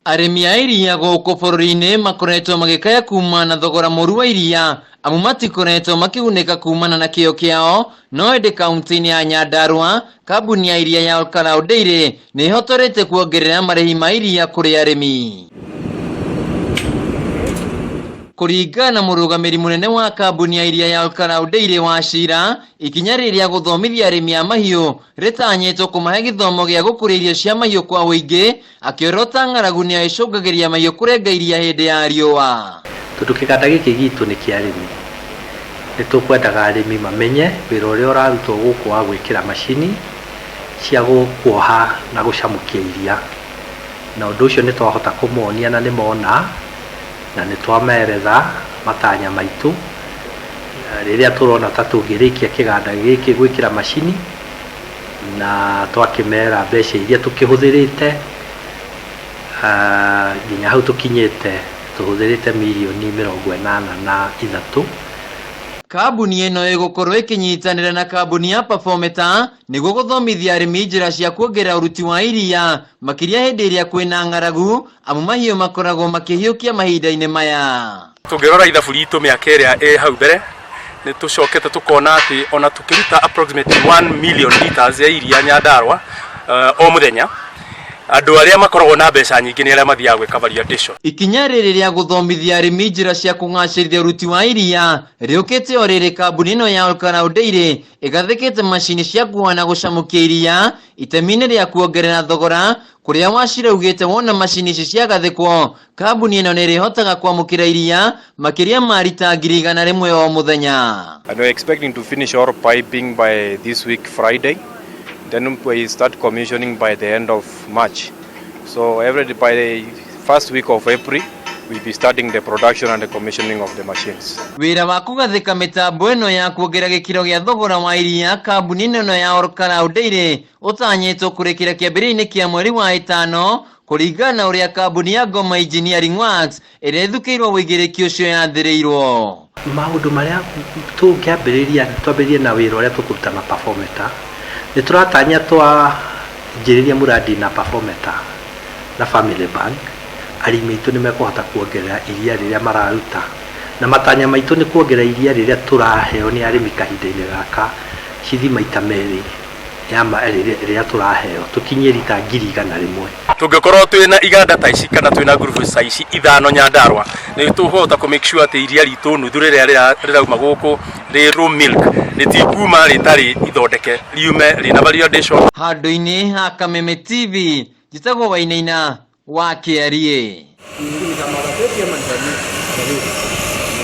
Arĩmi a iria gũkũ bũrũri-inĩ makoretwo magĩkaya kuma na thogora mũru wa iria amu matikoretwo makĩgunĩka kumana na kĩo kĩao no ĩndĩ kaunti-inĩ ya Nyandarua kambuni ya iria ya Olkalau Dairy nĩ ĩhotorete kuongerera marĩhi ma iria kũrĩ arĩmi. Kũringana na mũrũgamĩri mũnene wa kambuni ya iria ya Olkalau Dairy Wachira, ikinya rĩrĩ rĩa gũthomithia arĩmi a mahiũ rĩtanyĩtwo kũmahe gĩthomo gĩa gũkũria irio cia mahiũ kwa ũingĩ, akĩorota ng'aragu nĩyo ĩcũngagĩria mahiũ kũrenga iria hĩndĩ ya riũa. Tondũ kĩganda gĩkĩ gitũ nĩ kĩa arĩmi, nĩ tũkwendaga arĩmi mamenye wĩra ũrĩa ũrarutwo gũkũ wa gwĩkĩra macini cia kuoha na gũcamũkia iria. Na ũndũ ũcio nĩ twahota kũmonia na nĩ mona, na nĩ twameretha matanya maitũ, rĩrĩa tũrona ta tũngĩrĩkia kĩganda gĩkĩ gwĩkĩra macini, na twakĩmera mbeca iria tũkĩhũthĩrĩte nginya hau tũkinyĩte, tũhũthĩrĩte mirioni 83. Kambuni ĩno ĩgũkorwo ĩkĩnyitanĩra na kambuni ya Performeta nĩguo gũthomithia arĩmi njĩra cia kuongerera ũruti wa iria makĩria hĩndĩ ĩrĩa kwĩna ng'aragu amu mahiũ makoragwo makĩhiũkia mahinda-inĩ maya. Tũngĩrora ithabu ritũ mĩaka ĩrĩa ĩ hau mbere nĩ tũcokete tũkona atĩ ona tũkĩruta approximately 1 million liters ya iria Nyandarua o mũthenya, andũ arĩa makoragwo na mbeca nyingĩ nĩ arĩa mathiaga gwĩka value addition. Ikinya rĩrĩ rĩa gũthomithia arĩmi njĩra cia kũgacĩrithia ũruti wa iria rĩũkĩte o rĩrĩ kambuni ĩno ya Olkalau Dairy ĩgathĩkĩte macini cia kuoha na gũcamũkia iria itemi-inĩ rĩa kuongerera thogora kũrĩa Wachira augĩte wona macini ici ciagathĩkwo kambuni ĩno nĩ ĩrĩhotaga kwamũkĩra iria makĩria ma rita 100,000 o mũthenya. And we're expecting to finish all piping by this week Friday. Then we start commissioning by the end of March. So by the first week of April, we'll be starting the production and the commissioning of the machines. Wĩra wa kũgathĩka mĩtambo ĩno ya kuongerera gĩkĩro gĩa thogora wa iria kambuni-inĩ ĩno ya Olkalau Dairy ũtanyĩtwo kũrĩkĩra kĩambĩrĩria-inĩ kĩa mweri wa ĩtano kũringana na ũrĩa kambuni ya Ngoma Engineering Works ĩrĩa ĩthukĩirwo ũigĩrĩki ũcio yathĩrĩirwo. Maũndũ marĩa tũngĩambĩrĩria, twambĩrĩrie na wĩra ũrĩa tũkũruta na Performeta. Nĩ tũratanya twanjĩrĩria mũrandi na Performeta na Family Bank, arĩmi aitũ nĩ mekũhota kuongerera iria rĩrĩa mararuta. Na matanya maitũ nĩ kuongerera iria rĩrĩa tũraheo nĩ arĩmi kahinda-inĩ gaka cithi maita merĩ ya rĩrĩa tũraheo, tũkinyie rita 100,000. Tũngĩkorwo twĩna iganda ta ici kana twĩna ngurubu ta ici ithano Nyandarua, nĩ tũkũhota kũ make sure atĩ iria ritũ nuthu rĩrĩa rĩrauma gũkũ rĩ raw milk rĩtikuma rĩtarĩ ithondeke, riume rĩna value addition. Handũ-inĩ ha Kameme TV, njĩtagwo Wainaina wa Kĩariĩ.